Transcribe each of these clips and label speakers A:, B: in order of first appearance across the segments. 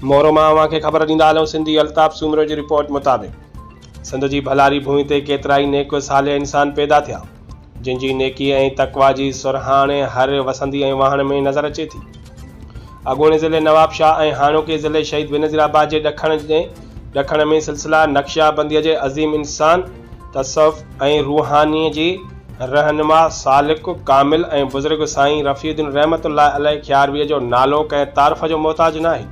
A: مورو مان اوهان کي خبر ڏيندا هلون سنڌي الطاف سومرو جي رپورٽ مطابق سنڌ جي ڀلاري ڀونء تي ڪيترائي نيڪ صالح انسان پيدا ٿيا جن جي نيڪي ۽ تقويٰ جي سرهاڻ هر وسندي ۽ واهڻ ۾ نظر اچي ٿي. اڳوڻي ضلعي نوابشاهه ۽ هاڻوڪي ضلعي شهيد بينظير آباد جي ڏکڻ ۾ سلسله نقشبنديء جي عظيم انسان، تصوف ۽ روحاني جي رهنما، سالڪ، ڪامل ۽ بزرگ سائين رفيع الدين رحمة الله عليه کيارويء جو نالو ڪنهن تعارف جو محتاج ناهي.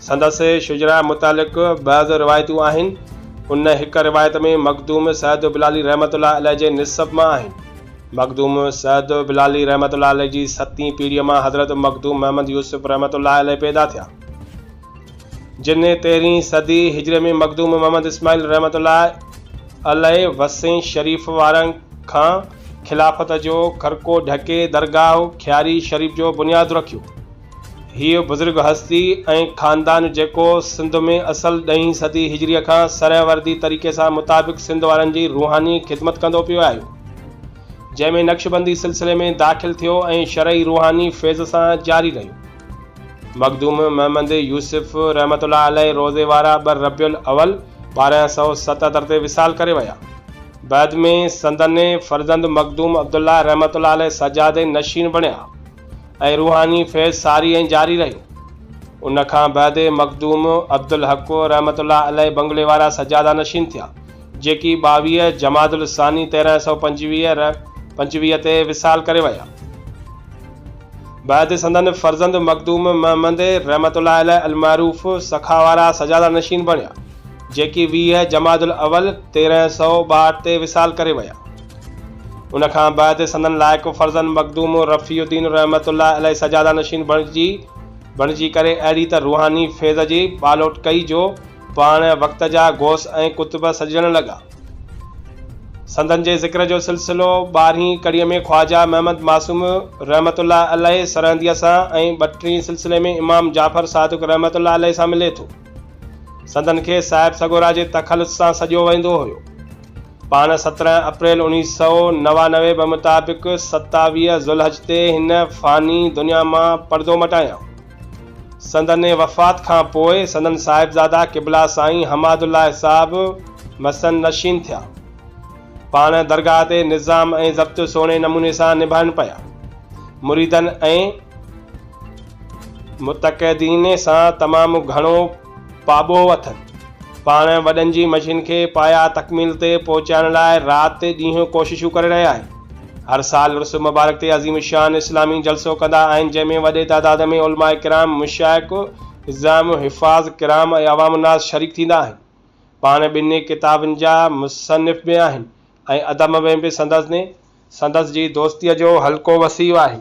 A: سندس شجره متعلق بعض روايتون آهن. ان هڪ روايت ۾ مخدوم سعد بلالي رحمة الله عليه جي نسب مان آهن. مخدوم سعد بلالي رحمة الله عليه جي ستين پيڙهيء مان حضرت مخدوم محمد يوسف رحمة الله عليه پيدا ٿيا. جن تيرهين صدي هجري ۾ مخدوم محمد اسماعيل رحمة الله عليه وسين شريف وارن کان خلافت جو خرقو ڍڪي درگاهه کياري شريف جو بنياد رکيو. هيء بزرگ هستي ۽ خاندان جيڪو سنڌ ۾ اصل ڏهين صدي هجريء کان سهروردي طريقي سان مطابق سنڌ وارن جي روحاني خدمت ڪندو پيو آيو، جنهن ۾ نقشبندي سلسلي ۾ داخل ٿيو ۽ شرعي روحاني فيض سان جاري رهيو. مخدوم محمد يوسف رحمة الله عليه روضي وارا 2 ربيع الاول 1277 تي وصال ڪري ويا. بعد ۾ سندن فرزند مخدوم عبدالله رحمة الله عليه سجاده نشين بڻيا ۽ روحاني فيض ساري ۽ جاري رهيو. ان کان بعد مخدوم عبدالحق رحمة الله عليه بنگلي وارا سجاده نشين ٿيا، جيڪي 22 جمادي الثاني 1325 تي وصال ڪري ويا. بعد سندن فرزند مخدوم محمد رحمة الله عليه المعروف سخا وارا سجاده نشين بڻيا، جيڪي 20 جمادي الاول 1362 تي وصال ڪري ويا. ان کان بعد سندن لائق فرزند مخدوم رفيع الدين رحمة الله عليه سجاده نشين بڻجي ڪري اهڙي ته روحاني فيض جي ٻالوٽ ڪئي جو پاڻ وقت جا غوث ۽ قطب سڏجڻ لڳا. سندن جي ذڪر جو سلسلو ٻارهين ڪڙيء ۾ خواجه محمد معصوم رحمة الله عليه سرهنديء سان ۽ ٻٽيهين سلسلي ۾ امام جعفر صادق رحمة الله عليه سان ملي ٿو. سندن کي صاحب سڳورا جي تخلص سان سڏيو ويندو هيو. پاڻ 17 اپريل 1999 بمطابق 27 ذوالحج تي هن فاني دنيا مان پردو مٽايائون. سندن وفات کان پوء سندن صاحبزادا قبلا سائين حماد الله صاحب مسند نشين ٿيا. پاڻ درگاهه تي نظام ۽ ضبط سهڻي نموني سان نڀائن پيا. مريدن ۽ متقدين سان تمام گهڻو پاٻوهه اٿن. پاڻ وڏن جي مشن کي پايا تڪميل تي پهچائڻ لاء رات ڏينهن ڪوششون ڪري رهيا آهن. هر سال عرس مبارڪ تي عظيم الشان اسلامي جلسو ڪندا آهن جنهن ۾ وڏي تعداد ۾ علماء ڪرام، مشائخ عظام، حفاظ ڪرام ۽ عوام الناس شريڪ ٿيندا آهن. پاڻ ٻن ڪتابن جا مصنف به آهن ۽ ادب ۾ به سندس جي دوستيء جو حلقو وسيع آهي.